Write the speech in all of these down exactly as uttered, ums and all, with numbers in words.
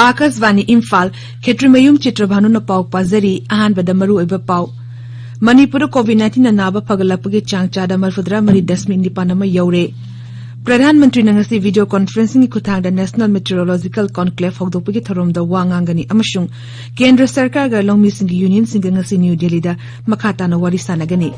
ꯑꯥꯀꯥꯁꯕꯥꯅꯤ ꯏꯝꯐꯥꯜ, ꯈꯦꯇ꯭ꯔꯤꯃꯌꯨꯝ ꯆꯤꯇ꯭ꯔꯚꯥꯅꯨꯅ ꯄꯥꯎ ꯄꯥꯖꯔꯤ꯫ ꯑꯍꯥꯟꯕꯗ ꯃꯔꯨꯑꯣꯏꯕ ꯄꯥꯎ꯫ ꯃꯅꯤꯄꯨꯔꯗ COVID nineteen ꯅꯥꯕ ꯐꯒꯠꯂꯛꯄꯒꯤ ꯆꯥꯡ ꯆꯥꯗ ꯃꯔꯤꯐꯨꯇꯔꯥ ꯃꯔꯤ ꯗꯁꯃꯤꯛ ꯅꯤꯄꯥꯟ ꯑꯃ ꯌꯧꯔꯦ꯫ ꯄ꯭ꯔꯙꯥꯟ ꯃꯟꯇ꯭ꯔꯤꯅ ꯉꯁꯤ video conferencingꯒꯤ ꯈꯨꯠꯊꯥꯡꯗ National Meteorological Conclave ꯍꯧꯗꯣꯛꯄꯒꯤ ꯊꯧꯔꯝꯗ ꯋꯥ ꯉꯥꯡꯒꯅꯤ ꯑꯃꯁꯨꯡ ꯀꯦꯟꯗ꯭ꯔ ꯁꯔꯀꯥꯔꯒ ꯂꯧꯃꯤꯁꯤꯡꯒꯤ unionꯁꯤꯡꯒ ꯉꯁꯤ ꯅ꯭ꯌꯨ ꯗꯦꯜꯂꯤꯗ ꯃꯈꯥ ꯇꯥꯅ ꯋꯥꯔꯤ ꯁꯥꯟꯅꯒꯅꯤ꯫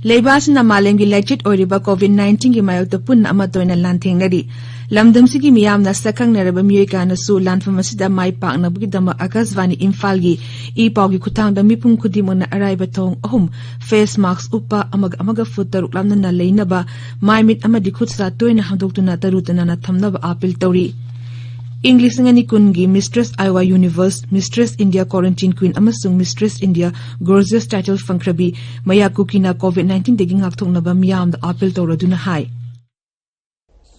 ꯂꯩꯕꯥꯛ ꯑꯁꯤꯅ ꯃꯥꯂꯦꯝꯒꯤ ꯂꯥꯏꯆꯠ ꯑꯣꯏꯔꯤꯕ COVID nineteenꯒꯤ ꯃꯥꯌꯣꯛꯇ ꯄꯨꯟꯅ ꯑꯃꯠꯇ ꯑꯣꯏꯅ ꯂꯥꯟꯊꯦꯡꯅꯔꯤ꯫ ꯂꯝꯗꯝꯁꯤꯒꯤ ꯃꯤꯌꯥꯝꯅ ꯁꯛꯈꯪꯅꯔꯕ ꯃꯤꯑꯣꯏ ꯀꯌꯥꯅꯁꯨ ꯂꯥꯟꯐꯝ ꯑꯁꯤꯗ ꯃꯥꯏ ꯄꯥꯛꯅꯕꯒꯤꯗꯃꯛ ꯑꯥꯀꯥꯁꯕꯥꯅꯤ ꯏꯝꯐꯥꯜꯒꯤ ꯏ ꯄꯥꯎꯒꯤ ꯈꯨꯠꯊꯥꯡꯗ ꯃꯤꯄꯨꯝ ꯈꯨꯗꯤꯡꯃꯛꯅ ꯑꯔꯥꯏꯕ ꯊꯧꯑꯣꯡ ꯑꯍꯨꯝ, face mask ꯎꯞꯄ, ꯑꯃꯒ ꯑꯃꯒ ꯐꯨꯠ ꯇꯔꯨꯛ ꯂꯥꯞꯅꯅ ꯂꯩꯅꯕ, ꯃꯥꯏ ꯃꯤꯠ ꯑꯃꯗꯤ ꯈꯨꯠ ꯁꯥ ꯇꯣꯏꯅ ꯍꯥꯝꯗꯣꯛꯇꯨꯅ ꯇꯔꯨ ꯇꯅꯥꯟꯅ ꯊꯝꯅꯕ ꯑꯥꯄꯤꯜ ꯇꯧꯔꯤ꯫ ꯏꯪ ꯂꯤꯁꯤꯡ ꯑꯅꯤ ꯀꯨꯟꯒꯤ Mistress Iowa Universe, Mistress India Quarantine Queen ꯑꯃꯁꯨꯡ Mistress India Gorgeous title ꯐꯪꯈ꯭ꯔꯕꯤ ꯃꯌꯥ ꯀꯨꯀꯤꯅ COVID nineteenꯗꯒꯤ ꯉꯥꯛꯊꯣꯛꯅꯕ ꯃꯤꯌꯥꯝꯗ ꯑꯥꯄꯤꯜ ꯇꯧꯔꯗꯨꯅ ꯍꯥꯏ꯫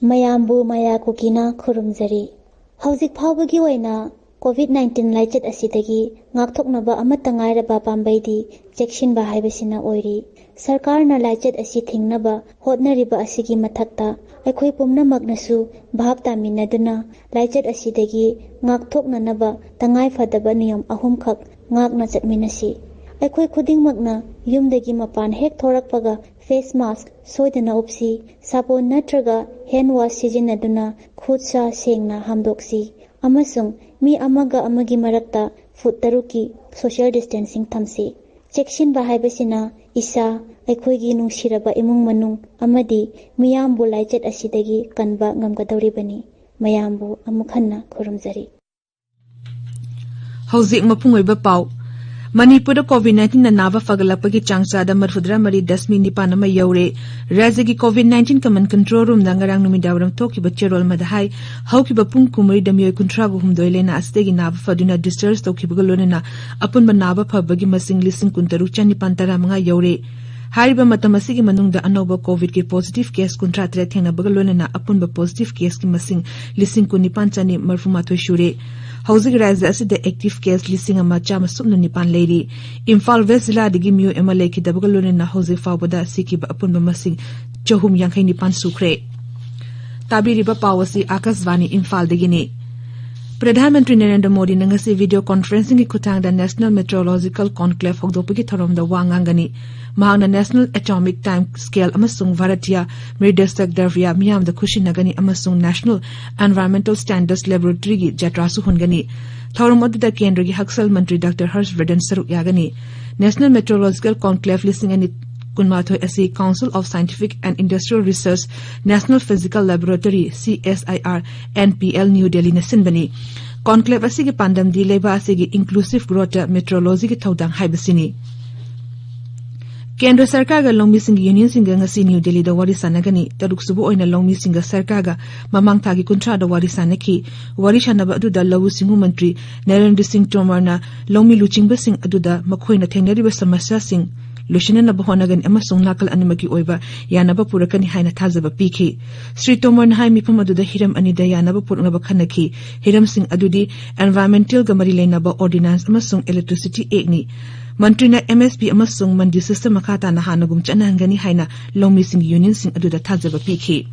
ꯃꯌꯥꯝꯕꯨ ꯃꯌꯥ ꯀꯨꯀꯤꯅ ꯈꯨꯔꯨꯝꯖꯔꯤ꯫ ꯍꯧꯖꯤꯛ ꯐꯥꯎꯕꯒꯤ ꯑꯣꯏꯅ COVID nineteen ꯂꯥꯏꯆꯠ ꯑꯁꯤꯗꯒꯤ ꯉꯥꯛꯊꯣꯛꯅꯕ ꯑꯃꯠꯇ ꯉꯥꯏꯔꯕ ꯄꯥꯝꯕꯩꯗꯤ ꯆꯦꯛꯁꯤꯟꯕ ꯍꯥꯏꯕꯁꯤꯅ ꯑꯣꯏꯔꯤ꯫ ꯁꯔꯀꯥꯔꯅ ꯂꯥꯏꯆꯠ ꯑꯁꯤ ꯊꯤꯡꯅꯕ ꯍꯣꯠꯅꯔꯤꯕ ꯑꯁꯤꯒꯤ ꯃꯊꯛꯇ ꯑꯩꯈꯣꯏ ꯄꯨꯝꯅꯃꯛꯅꯁꯨ ꯚꯥꯞ ꯇꯥꯃꯤꯟꯅꯗꯨꯅ ꯂꯥꯏꯆꯠ ꯑꯁꯤꯗꯒꯤ ꯉꯥꯛꯊꯣꯛꯅꯅꯕ ꯇꯉꯥꯏꯐꯗꯕ ꯅꯤꯌꯝ ꯑꯍꯨꯝꯈꯛ ꯉꯥꯛꯅ ꯆꯠꯃꯤꯟꯅꯁꯤ꯫ ꯑꯩꯈꯣꯏ ꯈꯨꯗꯤꯡꯃꯛꯅ ꯌꯨꯝꯗꯒꯤ ꯃꯄꯥꯟ ꯍꯦꯛ ꯊꯣꯔꯛꯄꯒ face mask ꯁꯣꯏꯗꯅ ꯎꯞꯁꯤ, ꯁꯥꯄꯣꯟ ꯅꯠꯇ꯭ꯔꯒ hand wash ꯁꯤꯖꯤꯟꯅꯗꯨꯅ ꯈꯨꯠ ꯁꯥ ꯁꯦꯡꯅ ꯍꯥꯝꯗꯣꯛꯁꯤ ꯑꯃꯁꯨꯡ ꯃꯤ ꯑꯃꯒ ꯑꯃꯒꯤ ꯃꯔꯛꯇ ꯐꯨꯠ ꯇꯔꯨꯛꯀꯤ social distancing ꯊꯝꯁꯤ꯫ ꯆꯦꯛꯁꯤꯟꯕ ꯍꯥꯏꯕꯁꯤꯅ ꯏꯁꯥ, ꯑꯩꯈꯣꯏꯒꯤ ꯅꯨꯡꯁꯤꯔꯕ ꯏꯃꯨꯡ ꯃꯅꯨꯡ ꯑꯃꯗꯤ ꯃꯤꯌꯥꯝꯕꯨ ꯂꯥꯏꯆꯠ ꯑꯁꯤꯗꯒꯤ ꯀꯟꯕ ꯉꯝꯒꯗꯧꯔꯤꯕꯅꯤ꯫ ꯃꯌꯥꯝꯕꯨ ꯑꯃꯨꯛ ꯍꯟꯅ ꯈꯨꯔꯨꯝꯖꯔꯤ꯫ ꯍꯧꯖꯤꯛ ꯃꯄꯨꯡ ꯑꯣꯏꯕ ꯄꯥꯎ꯫ ꯃꯅꯤꯄꯨꯔꯗ COVID nineteenꯅ ꯅꯥꯕ ꯐꯒꯠꯂꯛꯄꯒꯤ ꯆꯥꯡ ꯆꯥꯗ ꯃꯔꯤꯐꯨꯇꯔꯥ ꯃꯔꯤ ꯗꯁꯃꯤꯛ ꯅꯤꯄꯥꯟ ꯑꯃ ꯌꯧꯔꯦ꯫ ꯔꯥꯖ꯭ꯌꯒꯤ COVID nineteen command control roomꯅ ꯉꯔꯥꯡ ꯅꯨꯃꯤꯗꯥꯡꯋꯥꯏꯔꯝ ꯊꯣꯛꯈꯤꯕ ꯆꯦꯔꯣꯜ ꯑꯃꯗ ꯍꯥꯏ, ꯍꯧꯈꯤꯕ ꯄꯨꯡ ꯀꯨꯟꯃꯔꯤꯗ ꯃꯤꯑꯣꯏ ꯀꯨꯟꯊ꯭ꯔꯥꯒ ꯍꯨꯝꯗꯣꯏ ꯂꯥꯏꯅꯥ ꯑꯁꯤꯗꯒꯤ ꯅꯥꯕ ꯐꯗꯨꯅ discharge ꯇꯧꯈꯤꯕꯒ ꯂꯣꯏꯅꯅ ꯑꯄꯨꯟꯕ ꯅꯥꯕ ꯐꯕꯒꯤ ꯃꯁꯤꯡ ꯂꯤꯁꯤꯡ ꯀꯨꯟꯇꯔꯨꯛ ꯆꯅꯤꯄꯥꯟ ꯇꯔꯥꯃꯉꯥ ꯌꯧꯔꯦ꯫ ꯍꯥꯏꯔꯤꯕ ꯃꯇꯝ ꯑꯁꯤꯒꯤ ꯃꯅꯨꯡꯗ ꯑꯅꯧꯕ COVIDꯀꯤ positive case ꯀꯨꯟꯊ꯭ꯔꯥ ꯇꯔꯦꯠ ꯊꯦꯡꯅꯕꯒ ꯂꯣꯏꯅꯅ ꯑꯄꯨꯟꯕ positive caseꯀꯤ ꯃꯁꯤꯡ ꯂꯤꯁꯤꯡ ꯀꯨꯟꯅꯤꯄꯥꯟ ꯆꯅꯤ ꯃꯔꯤꯐꯨ ꯃꯥꯊꯣꯏ ꯁꯨꯔꯦ꯫ ꯍꯧꯖꯤꯛ ꯔꯥꯖ꯭ꯌ ꯑꯁꯤꯗ active case ꯂꯤꯁꯤꯡ ꯑꯃ ꯆꯥꯝꯃ ꯁꯨꯞꯅ ꯅꯤꯄꯥꯟ ꯂꯩꯔꯤ꯫ ꯏꯝꯐꯥꯜ ꯋꯦꯁ ꯖꯤꯂꯥꯗꯒꯤ ꯃꯤꯑꯣꯏ ꯑꯃ ꯂꯩꯈꯤꯗꯕꯒ ꯂꯣꯏꯅꯅ ꯍꯧꯖꯤꯛ ꯐꯥꯎꯕꯗ ꯁꯤꯈꯤꯕ ꯑꯄꯨꯟꯕ ꯃꯁꯤꯡ ꯆꯍꯨꯝ ꯌꯥꯡꯈꯩ ꯅꯤꯄꯥꯟ ꯁꯨꯈ꯭ꯔꯦ꯫ ꯇꯥꯕꯤꯔꯤꯕ ꯄꯥꯎ ꯑꯁꯤ ꯑꯥꯀꯥꯁꯕꯥꯅꯤ ꯏꯝꯐꯥꯜꯗꯒꯤꯅꯤ꯫ ꯄ꯭ꯔꯙꯥꯟ ꯃꯟꯇ꯭ꯔꯤ ꯅꯔꯦꯟꯗ꯭ꯔ ꯃꯣꯗꯤꯅ ꯉꯁꯤ video conferencingꯒꯤ ꯈꯨꯠꯊꯥꯡꯗ National Meteorological Conclave ꯍꯧꯗꯣꯛꯄꯒꯤ ꯊꯧꯔꯝꯗ ꯋꯥ ꯉꯥꯡꯒꯅꯤ꯫ ꯃꯍꯥꯛꯅ National Atomic Time Scale ꯑꯃꯁꯨꯡ Bharatiya Mridastak Dravya ꯃꯤꯌꯥꯝꯗ ꯈꯨꯠꯁꯤꯟꯅꯒꯅꯤ ꯑꯃꯁꯨꯡ National Environmental Standards Laboratoryꯒꯤ ꯖꯇ꯭ꯔꯥꯁꯨ ꯍꯨꯟꯒꯅꯤ꯫ ꯊꯧꯔꯝ ꯑꯗꯨꯗ ꯀꯦꯟꯗ꯭ꯔꯒꯤ ꯍꯛꯁꯦꯜ ꯃꯟꯇ꯭ꯔꯤ ꯗꯥꯛꯇꯔ ꯍꯔꯁ ꯕꯔꯗꯟ ꯁꯔꯨꯛ ꯌꯥꯒꯅꯤ꯫ National Meteorological Conclave ꯂꯤꯁꯤꯡ ꯑꯅꯤ ꯀꯨꯟꯃꯥꯊꯣꯏ ꯑꯁꯤ Council of Scientific and Industrial Research, National Physical Laboratory, C S I R, N P L, New Delhiꯅ ꯁꯤꯟꯕꯅꯤ꯫ Conclave ꯑꯁꯤꯒꯤ ꯄꯥꯟꯗꯝꯗꯤ ꯂꯩꯕꯥꯛ ꯑꯁꯤꯒꯤ inclusive growthꯇ meteorologyꯒꯤ ꯊꯧꯗꯥꯡ ꯍꯥꯏꯕꯁꯤꯅꯤ꯫ ꯀꯦꯟꯗ꯭ꯔ ꯁꯔꯀꯥꯔꯒ ꯂꯧꯃꯤꯁꯤꯡꯒꯤ unionꯁꯤꯡꯒ ꯉꯁꯤ ꯅ꯭ꯌꯨ ꯗꯦꯜꯂꯤꯗ ꯋꯥꯔꯤ ꯁꯥꯟꯅꯒꯅꯤ꯫ ꯇꯔꯨꯛꯁꯨꯕ ꯑꯣꯏꯅ ꯂꯧꯃꯤꯁꯤꯡꯒ ꯁꯔꯀꯥꯔꯒ ꯃꯃꯥꯡ ꯊꯥꯒꯤ ꯀꯨꯟꯊ꯭ꯔꯥꯗ ꯋꯥꯔꯤ ꯁꯥꯟꯅꯈꯤ꯫ ꯋꯥꯔꯤ ꯁꯥꯟꯅꯕ ꯑꯗꯨꯗ ꯂꯧꯎ ꯁꯤꯡꯎ ꯃꯟꯇ꯭ꯔꯤ ꯅꯔꯦꯟꯗ꯭ꯔ ꯁꯤꯡ ꯇꯣꯃꯔꯅ ꯂꯧꯃꯤ ꯂꯨꯆꯤꯡꯕꯁꯤꯡ ꯑꯗꯨꯗ ꯃꯈꯣꯏꯅ ꯊꯦꯡꯅꯔꯤꯕ ꯁꯃꯁ꯭ꯌꯥꯁꯤꯡ ꯂꯣꯏꯁꯤꯟꯅꯅꯕ ꯍꯣꯠꯅꯒꯅꯤ ꯑꯃꯁꯨꯡ ꯅꯥꯀꯜ ꯑꯅꯤꯃꯛꯀꯤ ꯑꯣꯏꯕ ꯌꯥꯅꯕ ꯄꯨꯔꯛꯀꯅꯤ ꯍꯥꯏꯅ ꯊꯥꯖꯕ ꯄꯤꯈꯤ꯫ ꯁ꯭ꯔꯤ ꯇꯣꯃꯔꯅ ꯍꯥꯏ, ꯃꯤꯐꯝ ꯑꯗꯨꯗ ꯍꯤꯔꯝ ꯑꯅꯤꯗ ꯌꯥꯅꯕ ꯄꯨꯔꯛꯅꯕ ꯈꯟꯅꯈꯤ꯫ ꯍꯤꯔꯝꯁꯤꯡ ꯑꯗꯨꯗꯤ environmentalꯒ ꯃꯔꯤ ꯂꯩꯅꯕ ordinance ꯑꯃꯁꯨꯡ electricity actꯅꯤ꯫ ꯃꯟꯇ꯭ꯔꯤꯅ M S P ꯑꯃꯁꯨꯡ ꯃꯟꯗꯤ system ꯃꯈꯥ ꯇꯥꯅ ꯍꯥꯟꯅꯒꯨꯝ ꯆꯠꯅꯍꯟꯒꯅꯤ ꯍꯥꯏꯅ ꯂꯧꯃꯤꯁꯤꯡꯒꯤ unionꯁꯤꯡ ꯑꯗꯨꯗ ꯊꯥꯖꯕ ꯄꯤꯈꯤ꯫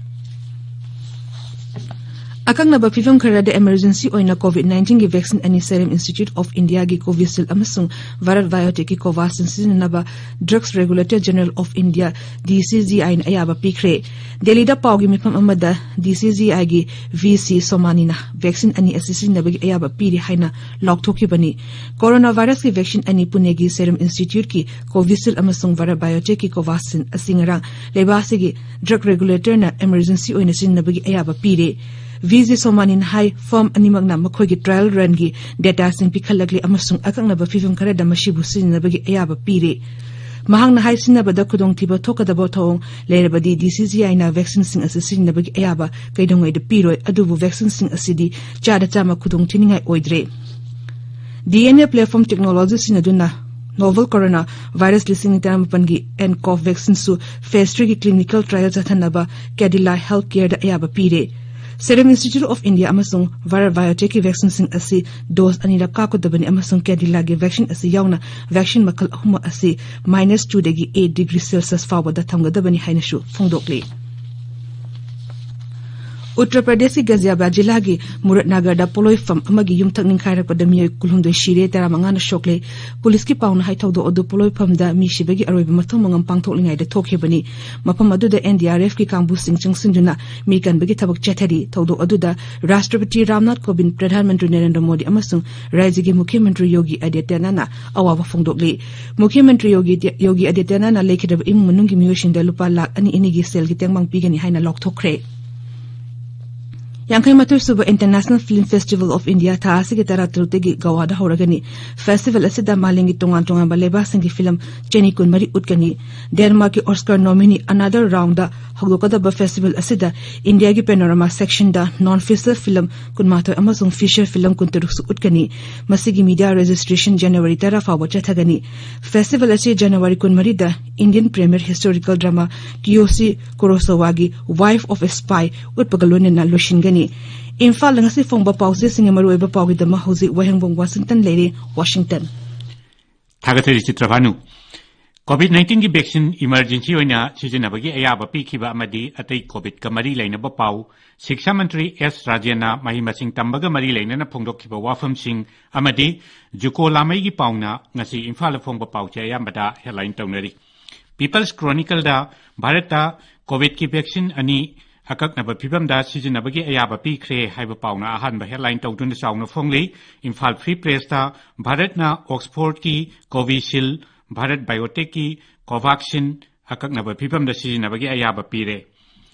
ꯑꯀꯛꯅꯕ ꯐꯤꯚꯝ ꯈꯔꯗ emergency ꯑꯣꯏꯅ COVID nineteenꯒꯤ vaccine ꯑꯅꯤ Serum Institute of Indiaꯒꯤ Covishield ꯑꯃꯁꯨꯡ Bharat Biotechꯀꯤ Covaxin ꯁꯤꯖꯤꯟꯅꯅꯕ Drugs Regulator General of India, D C G Iꯅ ꯑꯌꯥꯕ ꯄꯤꯈ꯭ꯔꯦ꯫ ꯗꯦꯜꯂꯤꯗ ꯄꯥꯎꯒꯤ ꯃꯤꯐꯝ ꯑꯃꯗ D C G Iꯒꯤ V C Somaniꯅ vaccine ꯑꯅꯤ ꯑꯁꯤ ꯁꯤꯖꯤꯟꯅꯕꯒꯤ ꯑꯌꯥꯕ ꯄꯤꯔꯦ ꯍꯥꯏꯅ ꯂꯥꯎꯊꯣꯛꯈꯤꯕꯅꯤ꯫ Coronavirusꯀꯤ vaccine ꯑꯅꯤ ꯄꯨꯅꯦꯒꯤ Serum Instituteꯀꯤ Covishield ꯑꯃꯁꯨꯡ Bharat Biotechꯀꯤ Covaxin ꯑꯁꯤ ꯉꯔꯥꯡ ꯂꯩꯕꯥꯛ ꯑꯁꯤꯒꯤ drug regulatorꯅ emergency ꯑꯣꯏꯅ ꯁꯤꯖꯤꯟꯅꯕꯒꯤ ꯑꯌꯥꯕ ꯄꯤꯔꯦ꯫ V C Somaniꯅ ꯍꯥꯏ, firm ꯑꯅꯤꯃꯛꯅ ꯃꯈꯣꯏꯒꯤ trial runꯒꯤ dataꯁꯤꯡ ꯄꯤꯈꯠꯂꯛꯂꯦ ꯑꯃꯁꯨꯡ ꯑꯀꯛꯅꯕ ꯐꯤꯚꯝ ꯈꯔꯗ ꯃꯁꯤꯕꯨ ꯁꯤꯖꯤꯟꯅꯕꯒꯤ ꯑꯌꯥꯕ ꯄꯤꯔꯦ꯫ ꯃꯍꯥꯛꯅ ꯍꯥꯏ, ꯁꯤꯖꯤꯟꯅꯕꯗ ꯈꯨꯗꯣꯡꯊꯤꯕ ꯊꯣꯛꯀꯗꯕ ꯊꯧꯑꯣꯡ ꯂꯩꯔꯕꯗꯤ D C G Iꯅ vaccineꯁꯤꯡ ꯑꯁꯤ ꯁꯤꯖꯤꯟꯅꯕꯒꯤ ꯑꯌꯥꯕ ꯀꯩꯗꯧꯉꯩꯗ ꯄꯤꯔꯣꯏ, ꯑꯗꯨꯕꯨ vaccineꯁꯤꯡ ꯑꯁꯤꯗꯤ ꯆꯥꯗ ꯆꯥꯝꯃ ꯈꯨꯗꯣꯡꯊꯤꯅꯤꯡꯉꯥꯏ ꯑꯣꯏꯗ꯭ꯔꯦ꯫ D N A platform technology ꯁꯤꯖꯤꯟꯅꯗꯨꯅ novel coronavirus ꯂꯤꯁꯤꯡ ꯇꯔꯥꯃꯥꯄꯟꯒꯤ nCoV vaccineꯁꯨ phase threeꯒꯤ clinical trial ꯆꯠꯊꯅꯕ Cadila Healthcareꯗ ꯑꯌꯥꯕ ꯄꯤꯔꯦ꯫ Serum Institute of India ꯑꯃꯁꯨꯡ Bharat Biotechꯀꯤ vaccineꯁꯤꯡ ꯑꯁꯤ dose ꯑꯅꯤꯔꯛ ꯀꯥꯞꯀꯗꯕꯅꯤ ꯑꯃꯁꯨꯡ Cadilꯥꯒꯤ vaccine ꯑꯁꯤ ꯌꯥꯎꯅ vaccine ꯃꯈꯜ ꯑꯍꯨꯝꯃꯛ ꯑꯁꯤ minus twoꯗꯒꯤ eight degree Celsius ꯐꯥꯎꯕꯗ ꯊꯝꯒꯗꯕꯅꯤ ꯍꯥꯏꯅꯁꯨ ꯐꯣꯡꯗꯣꯛꯂꯤ꯫ ꯎꯠꯇꯔ ꯄ꯭ꯔꯗꯦꯁꯀꯤ ꯒꯖꯤꯌꯥꯕꯥꯗ ꯖꯤꯂꯥꯒꯤ ꯃꯨꯔꯠꯅꯥꯒꯔꯗ ꯄꯣꯠꯂꯣꯏꯐꯝ ꯑꯃꯒꯤ ꯌꯨꯝꯊꯛ ꯅꯤꯡꯈꯥꯏꯔꯛꯄꯗ ꯃꯤꯑꯣꯏ ꯀꯨꯟꯍꯨꯝꯗꯣꯏ ꯁꯤꯔꯦ, ꯇꯔꯥꯃꯉꯥꯅ ꯁꯣꯛꯂꯦ꯫ ꯄꯨꯂꯤꯁꯀꯤ ꯄꯥꯎꯅ ꯍꯥꯏ ꯊꯧꯗꯣꯛ ꯑꯗꯨ ꯄꯣꯠꯂꯣꯏꯐꯝꯗ ꯃꯤ ꯁꯤꯕꯒꯤ ꯑꯔꯣꯏꯕ ꯃꯊꯧ ꯃꯉꯝ ꯄꯥꯡꯊꯣꯛꯂꯤꯉꯩꯗ ꯊꯣꯛꯈꯤꯕꯅꯤ꯫ ꯃꯐꯝ ꯑꯗꯨꯗ NDRFꯀꯤ ꯀꯥꯡꯕꯨꯁꯤꯡ ꯆꯪꯁꯤꯟꯗꯨꯅ ꯃꯤ ꯀꯟꯕꯒꯤ ꯊꯕꯛ ꯆꯠꯊꯔꯤ꯫ ꯊꯧꯗꯣꯛ ꯑꯗꯨꯗ ꯔꯥꯁꯇ꯭ꯔꯄꯇꯤ ꯔꯥꯝꯅꯥꯊ ꯀꯣꯕꯤꯟꯗ, ꯄ꯭ꯔꯙꯥꯟ ꯃꯟꯇ꯭ꯔꯤ ꯅꯔꯦꯟꯗ꯭ꯔ ꯃꯣꯗꯤ ꯑꯃꯁꯨꯡ ꯔꯥꯖ꯭ꯌꯒꯤ ꯃꯨꯈ꯭ꯌ ꯃꯟꯇ꯭ꯔꯤ ꯌꯣꯒꯤ ꯑꯥꯗꯤꯇ꯭ꯌꯅꯥꯊꯅ ꯑꯋꯥꯕ ꯐꯣꯡꯗꯣꯛꯂꯤ꯫ ꯃꯨꯈ꯭ꯌ ꯃꯟꯇ꯭ꯔꯤ ꯌꯣꯒꯤ, ꯌꯣꯒꯤ ꯑꯥꯗꯤꯇ꯭ꯌꯅꯥꯊꯅ ꯂꯩꯈꯤꯗꯕ ꯏꯃꯨꯡ ꯃꯅꯨꯡꯒꯤ ꯃꯤꯑꯣꯏꯁꯤꯡꯗ ꯂꯨꯄꯥ ꯂꯥꯈ ꯑꯅꯤ ꯑꯅꯤꯒꯤ ꯁꯦꯜꯒꯤ ꯇꯦꯡꯕꯥꯡ ꯄꯤꯒꯅꯤ ꯍꯥꯏꯅ ꯂꯥꯎꯊꯣꯛꯈ꯭ꯔꯦ꯫ ꯌꯥꯡꯈꯩ ꯃꯥꯊꯣꯏ ꯁꯨꯕ International Film Festival of India ꯊꯥ ꯑꯁꯤꯒꯤ ꯇꯔꯥ ꯇꯔꯨꯛꯇꯒꯤ ꯒꯣꯋꯥꯗ ꯍꯧꯔꯒꯅꯤ꯫ Festival ꯑꯁꯤꯗ ꯃꯥꯂꯦꯝꯒꯤ ꯇꯣꯉꯥꯟ ꯇꯣꯉꯥꯟꯕ ꯂꯩꯕꯥꯛꯁꯤꯡꯒꯤ film ꯆꯅꯤ ꯀꯨꯟꯃꯔꯤ ꯎꯠꯀꯅꯤ꯫ ꯗꯦꯟꯃꯥꯔꯛꯀꯤ Oscar nominee Another Roundꯗ ꯍꯧꯗꯣꯛꯀꯗꯕ festival ꯑꯁꯤꯗ ꯏꯟꯗꯤꯌꯥꯒꯤ Panorama sectionꯗ non feature film ꯀꯨꯟꯃꯥꯊꯣꯏ ꯑꯃꯁꯨꯡ feature film ꯀꯨꯟꯇꯔꯨꯛꯁꯨ ꯎꯠꯀꯅꯤ꯫ ꯃꯁꯤꯒꯤ media registration January ꯇꯔꯥ ꯐꯥꯎꯕ ꯆꯠꯊꯒꯅꯤ꯫ Festival ꯑꯁꯤ January ꯀꯨꯟꯃꯔꯤꯗ Indian premier historical drama Kiyoshi Kurosawaꯒꯤ Wife of a Spy ꯎꯠꯄꯒ ꯂꯣꯏꯅꯅ ꯂꯣꯏꯁꯤꯟꯒꯅꯤ꯫ ꯏꯝꯐꯥꯜꯗ ꯉꯁꯤ ꯐꯣꯡꯕ ꯄꯥꯎꯆꯦꯁꯤꯡꯒꯤ ꯃꯔꯨꯑꯣꯏꯕ ꯄꯥꯎꯒꯤꯗꯃꯛ ꯍꯧꯖꯤꯛ ꯋꯥꯍꯦꯡꯕꯝ ꯋꯥꯁꯤꯡꯇꯟ ꯂꯩꯔꯦ, ꯋꯥꯁꯤꯡꯇꯟ꯫ ꯊꯥꯒꯠꯆꯔꯤ ꯆꯤꯇ꯭ꯔꯚꯥꯅꯨ꯫ COVID nineteenꯒꯤ vaccine emergency ꯑꯣꯏꯅ ꯁꯤꯖꯤꯟꯅꯕꯒꯤ ꯑꯌꯥꯕ ꯄꯤꯈꯤꯕ ꯑꯃꯗꯤ ꯑꯇꯩ COVIDꯀ ꯃꯔꯤ ꯂꯩꯅꯕ ꯄꯥꯎ, ꯁꯤꯛꯁꯥ ꯃꯟꯇ꯭ꯔꯤ ꯑꯦꯁ ꯔꯥꯖꯦꯟꯅ ꯃꯍꯩ ꯃꯁꯤꯡ ꯇꯝꯕꯒ ꯃꯔꯤ ꯂꯩꯅꯅ ꯐꯣꯡꯗꯣꯛꯈꯤꯕ ꯋꯥꯐꯝꯁꯤꯡ ꯑꯃꯗꯤ ꯖꯨꯀꯣ ꯂꯥꯃꯩꯒꯤ ꯄꯥꯎꯅ ꯉꯁꯤ ꯏꯝꯐꯥꯜꯗ ꯐꯣꯡꯕ ꯄꯥꯎꯆꯦ ꯑꯌꯥꯝꯕꯗ headline ꯇꯧꯅꯔꯤ꯫ People's Chronicleꯗ ꯚꯥꯔꯠꯇ COVIDꯀꯤ vaccine ꯑꯅꯤ ꯑꯀꯛꯅꯕ ꯐꯤꯕꯝꯗ ꯁꯤꯖꯤꯟꯅꯕꯒꯤ ꯑꯌꯥꯕ ꯄꯤꯈ꯭ꯔꯦ ꯍꯥꯏꯕ ꯄꯥꯎꯅ ꯑꯍꯥꯟꯕ headline ꯇꯧꯗꯨꯅ ꯆꯥꯎꯅ ꯐꯣꯡꯂꯤ꯫ ꯏꯝꯐꯥꯜ Free Pressꯇ ꯚꯥꯔꯠꯅ Oxfordꯀꯤ Covishield, Bharat Biotechꯀꯤ Covaxin ꯑꯀꯛꯅꯕ ꯐꯤꯕꯝꯗ ꯁꯤꯖꯤꯟꯅꯕꯒꯤ ꯑꯌꯥꯕ ꯄꯤꯔꯦ꯫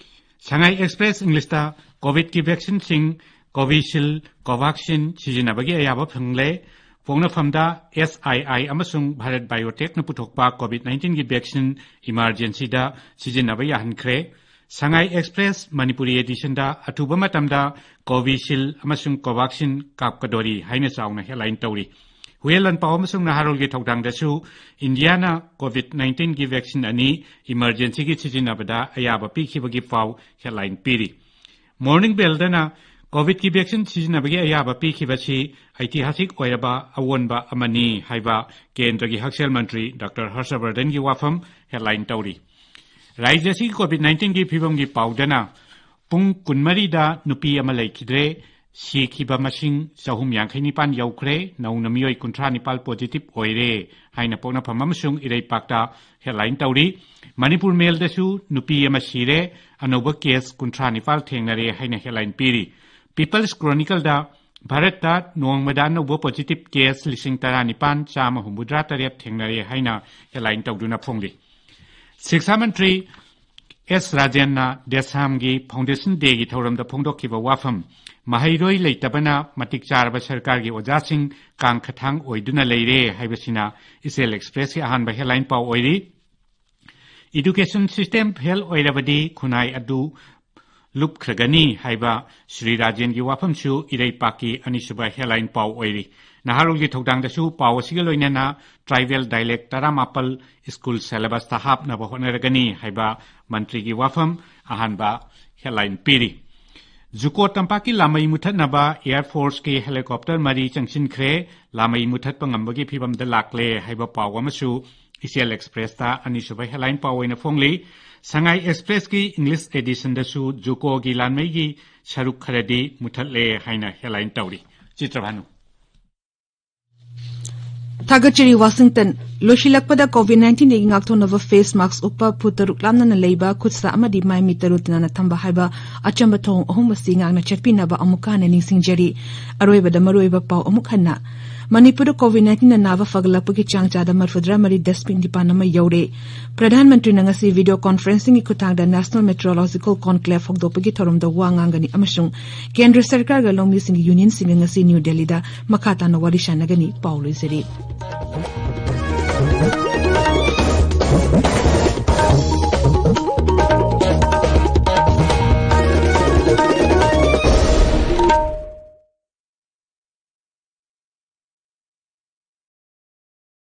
Sangai Express Englishꯇ COVIDꯀꯤ vaccineꯁꯤꯡ Covishield, Covaxin ꯁꯤꯖꯤꯟꯅꯕꯒꯤ ꯑꯌꯥꯕ ꯐꯪꯂꯦ꯫ ꯄꯣꯛꯅꯐꯝꯗ SII ꯑꯃꯁꯨꯡ Bharat Biotechꯅ ꯄꯨꯊꯣꯛꯄ COVID nineteenꯒꯤ vaccine emergencyꯗ ꯁꯤꯖꯤꯟꯅꯕ ꯌꯥꯍꯟꯈ꯭ꯔꯦ꯫ Sangai Express ꯃꯅꯤꯄꯨꯔꯤ editionꯗ ꯑꯊꯨꯕ ꯃꯇꯝꯗ Covishield ꯑꯃꯁꯨꯡ Covaxin ꯀꯥꯞꯀꯗꯣꯔꯤ ꯍꯥꯏꯅ ꯆꯥꯎꯅ headline ꯇꯧꯔꯤ꯫ ꯍꯨꯌꯦꯟ ꯂꯥꯟꯄꯥꯎ ꯑꯃꯁꯨꯡ ꯅꯍꯥꯔꯣꯜꯒꯤ ꯊꯧꯗꯥꯡꯗꯁꯨ ꯏꯟꯗꯤꯌꯥꯅ COVID nineteenꯒꯤ vaccine ꯑꯅꯤ emergencyꯒꯤ ꯁꯤꯖꯤꯟꯅꯕꯗ ꯑꯌꯥꯕ ꯄꯤꯈꯤꯕꯒꯤ ꯄꯥꯎ headline ꯄꯤꯔꯤ꯫ ꯃꯣꯔꯅꯤꯡ ꯕꯦꯜꯗꯅ ꯀꯣꯚꯤꯗꯀꯤ ꯚꯦꯛꯁꯤꯟ ꯁꯤꯖꯤꯟꯅꯕꯒꯤ ꯑꯌꯥꯕ ꯄꯤꯈꯤꯕꯁꯤ ꯑꯩꯇꯤꯍꯥꯁꯤꯛ ꯑꯣꯏꯔꯕ ꯑꯑꯣꯟꯕ ꯑꯃꯅꯤ ꯍꯥꯏꯕ ꯀꯦꯟꯗ꯭ꯔꯒꯤ ꯍꯛꯁꯦꯜ ꯃꯟꯇ꯭ꯔꯤ ꯗꯥꯛꯇꯔ ꯍꯔꯁ ꯕꯔꯙꯟꯒꯤ ꯋꯥꯐꯝ ꯍꯦꯗꯂꯥꯏꯟ ꯇꯧꯔꯤ꯫ ꯔꯥꯖ꯭ꯌ ꯑꯁꯤꯒꯤ ꯀꯣꯚꯤꯗ ꯅꯥꯏꯟꯇꯤꯟꯒꯤ ꯐꯤꯕꯝꯒꯤ ꯄꯥꯎꯗꯅ ꯄꯨꯡ ꯀꯨꯟꯃꯔꯤꯗ ꯅꯨꯄꯤ ꯑꯃ ꯂꯩꯈꯤꯗ꯭ꯔꯦ, ꯁꯤꯈꯤꯕ ꯃꯁꯤꯡ ꯆꯍꯨꯝ ꯌꯥꯡꯈꯩ ꯅꯤꯄꯥꯟ ꯌꯧꯈ꯭ꯔꯦ, ꯅꯧꯅ ꯃꯤꯑꯣꯏ ꯀꯨꯟꯊ꯭ꯔꯥ ꯅꯤꯄꯥꯟ ꯄꯣꯖꯤꯇꯤꯚ ꯑꯣꯏꯔꯦ ꯍꯥꯏꯅ ꯄꯣꯛꯅꯐꯝ ꯑꯃꯁꯨꯡ ꯏꯔꯩꯄꯥꯛꯇ ꯍꯦꯗꯂꯥꯏꯟ ꯇꯧꯔꯤ꯫ ꯃꯅꯤꯄꯨꯔ ꯃꯦꯜꯗꯁꯨ ꯅꯨꯄꯤ ꯑꯃ ꯁꯤꯔꯦ, ꯑꯅꯧꯕ ꯀꯦꯁ ꯀꯨꯟꯊ꯭ꯔꯥ ꯅꯤꯄꯥꯟ ꯊꯦꯡꯅꯔꯦ ꯍꯥꯏꯅ ꯍꯦꯗꯂꯥꯏꯟ ꯄꯤꯔꯤ꯫ ꯄꯤꯄꯜꯁ ꯀ꯭ꯔꯣꯅꯤꯀꯜꯗ ꯚꯥꯔꯠꯇ ꯅꯣꯡꯃꯗ ꯑꯅꯧꯕ ꯄꯣꯖꯤꯇꯤꯚ ꯀꯦꯁ ꯂꯤꯁꯤꯡ ꯇꯔꯥꯅꯤꯄꯥꯟ ꯆꯥꯝꯃ ꯍꯨꯝꯐꯨꯇꯔꯥ ꯇꯔꯦꯠ ꯊꯦꯡꯅꯔꯦ ꯍꯥꯏꯅ ꯍꯦꯗꯂꯥꯏꯟ ꯇꯧꯗꯨꯅ ꯐꯣꯡꯂꯤ꯫ ꯁꯤꯛꯁꯥ ꯃꯟꯇ꯭ꯔꯤ ꯑꯦꯁ ꯔꯥꯖꯦꯟꯅ ꯗꯦꯁꯥꯝꯒꯤ ꯐꯥꯎꯟꯗꯦꯁꯟ ꯗꯦꯒꯤ ꯊꯧꯔꯝꯗ ꯐꯣꯡꯗꯣꯛꯈꯤꯕ ꯋꯥꯐꯝ, ꯃꯍꯩꯔꯣꯏ ꯂꯩꯇꯕꯅ ꯃꯇꯤꯛ ꯆꯥꯔꯕ ꯁꯔꯀꯥꯔꯒꯤ ꯑꯣꯖꯥꯁꯤꯡ ꯀꯥꯡꯈꯊꯥꯡ ꯑꯣꯏꯗꯨꯅ ꯂꯩꯔꯦ ꯍꯥꯏꯕꯁꯤꯅ ꯏꯆꯦꯜ ꯑꯦꯛꯁꯄ꯭ꯔꯦꯁꯀꯤ ꯑꯍꯥꯟꯕ ꯍꯦꯗꯂꯥꯏꯟ ꯄꯥꯎ ꯑꯣꯏꯔꯤ꯫ ꯏꯗꯨꯀꯦꯁꯟ ꯁꯤꯁꯇꯦꯝ ꯐꯦꯜ ꯑꯣꯏꯔꯕꯗꯤ ꯈꯨꯟꯅꯥꯏ ꯑꯗꯨ ꯂꯨꯞꯈ꯭ꯔꯒꯅꯤ ꯍꯥꯏꯕ ꯁ꯭ꯔꯤ ꯔꯥꯖꯦꯟꯒꯤ ꯋꯥꯐꯝꯁꯨ ꯏꯔꯩꯄꯥꯛꯀꯤ ꯑꯅꯤꯁꯨꯕ ꯍꯦꯗꯂꯥꯏꯟ ꯄꯥꯎ ꯑꯣꯏꯔꯤ꯫ ꯅꯍꯥꯔꯣꯜꯒꯤ ꯊꯧꯗꯥꯡꯗꯁꯨ ꯄꯥꯎ ꯑꯁꯤꯒ ꯂꯣꯏꯅꯅ ꯇ꯭ꯔꯥꯏꯕꯦꯜ ꯗꯥꯏꯂꯦꯛ ꯇꯔꯥꯃꯥꯄꯜ ꯁ꯭ꯀꯨꯜ ꯁꯦꯂꯦꯕꯁꯇ ꯍꯥꯞꯅꯕ ꯍꯣꯠꯅꯔꯒꯅꯤ ꯍꯥꯏꯕ ꯃꯟꯇ꯭ꯔꯤꯒꯤ ꯋꯥꯐꯝ ꯑꯍꯥꯟꯕ ꯍꯦꯗꯂꯥꯏꯟ ꯄꯤꯔꯤ꯫ ꯖꯨꯀꯣ ꯇꯝꯄꯥꯛꯀꯤ ꯂꯥꯃꯩ ꯃꯨꯊꯠꯅꯕ ꯑꯦꯌꯔ ꯐꯣꯔꯁꯀꯤ ꯍꯦꯂꯤꯀꯣꯞꯇꯔ ꯃꯔꯤ ꯆꯪꯁꯤꯟꯈ꯭ꯔꯦ, ꯂꯥꯃꯩ ꯃꯨꯊꯠꯄ ꯉꯝꯕꯒꯤ ꯐꯤꯕꯝꯗ ꯂꯥꯛꯂꯦ ꯍꯥꯏꯕ ꯄꯥꯎ ꯑꯃꯁꯨ ꯏꯆꯦꯜ ꯑꯦꯛꯁꯄ꯭ꯔꯦꯁꯇ ꯑꯅꯤꯁꯨꯕ ꯍꯦꯗꯂꯥꯏꯟ ꯄꯥꯎ ꯑꯣꯏꯅ ꯐꯣꯡꯂꯤ꯫ ꯁꯉꯥꯏ ꯑꯦꯛꯁꯄ꯭ꯔꯦꯁꯀꯤ ꯏꯪꯂꯤꯁ ꯑꯦꯗꯤꯁꯟꯗꯁꯨ ꯖꯨꯀꯣꯒꯤ ꯂꯥꯟꯃꯩꯒꯤ ꯁꯔꯨꯛ ꯈꯔꯗꯤ ꯃꯨꯊꯠꯂꯦ ꯍꯥꯏꯅ ꯍꯦꯗꯂꯥꯏꯟ ꯇꯧꯔꯤ꯫ ꯆꯤꯇ꯭ꯔꯚꯥꯅꯨ꯫ ꯊꯥꯒꯠꯆꯔꯤ, ꯋꯥꯁꯤꯡꯇꯟ꯫ ꯂꯣꯏꯁꯤꯜꯂꯛꯄꯗ ꯀꯣꯚꯤꯗ ꯅꯥꯏꯟꯇꯤꯟꯗꯒꯤ ꯉꯥꯛꯊꯣꯛꯅꯕ ꯐꯦꯁ ꯃꯥꯛꯁ ꯎꯞꯄ, ꯐꯨꯠ ꯇꯔꯨꯛ ꯂꯥꯞꯅꯅ ꯂꯩꯕ, ꯈꯨꯠ ꯁꯥ ꯑꯃꯗꯤ ꯃꯥꯏ ꯃꯤꯠ ꯇꯔꯨ ꯇꯅꯥꯟꯅ ꯊꯝꯕ ꯍꯥꯏꯕ ꯑꯆꯝꯕ ꯊꯧꯑꯣꯡ ꯑꯍꯨꯝ ꯑꯁꯤ ꯉꯥꯛꯅ ꯆꯠꯄꯤꯅꯕ ꯑꯃꯨꯛꯀ ꯍꯟꯅ ꯅꯤꯡꯁꯤꯡꯖꯔꯤ꯫ ꯑꯔꯣꯏꯕꯗ ꯃꯔꯨꯑꯣꯏꯕ ꯄꯥꯎ ꯑꯃꯨꯛ ꯍꯟꯅ꯫ ꯃꯅꯤꯄꯨꯔꯗ ꯀꯣꯚꯤꯗ ꯅꯥꯏꯟꯇꯤꯟꯅ ꯅꯥꯕ ꯐꯒꯠꯂꯛꯄꯒꯤ ꯆꯥꯡ ꯆꯥꯗ ꯃꯔꯤꯐꯨꯇꯔꯥ ꯃꯔꯤ ꯗꯁꯃꯤꯛ ꯅꯤꯄꯥꯟ ꯑꯃ ꯌꯧꯔꯦ꯫ ꯄ꯭ꯔꯙꯥꯟ ꯃꯟꯇ꯭ꯔꯤꯅ ꯉꯁꯤ ꯚꯤꯗꯤꯑꯣ ꯀꯣꯟꯐꯔꯦꯟꯁꯤꯡꯒꯤ ꯈꯨꯠꯊꯥꯡꯗ ꯅꯦꯁꯅꯦꯜ ꯃꯦꯇ꯭ꯔꯣꯂꯣꯖꯤꯀꯦꯜ ꯀꯣꯟꯀ꯭ꯂꯦꯚ ꯍꯧꯗꯣꯛꯄꯒꯤ ꯊꯧꯔꯝꯗ ꯋꯥ ꯉꯥꯡꯒꯅꯤ ꯑꯃꯁꯨꯡ ꯀꯦꯟꯗ꯭ꯔ ꯁꯔꯀꯥꯔꯒ ꯂꯧꯃꯤꯁꯤꯡꯒꯤ ꯌꯨꯅꯤꯌꯟꯁꯤꯡꯒ ꯉꯁꯤ ꯅ꯭ꯌꯨ ꯗꯦꯜꯂꯤꯗ ꯃꯈꯥ ꯇꯥꯅ ꯋꯥꯔꯤ ꯁꯥꯟꯅꯒꯅꯤ꯫ ꯄꯥꯎ ꯂꯣꯏꯖꯔꯤ꯫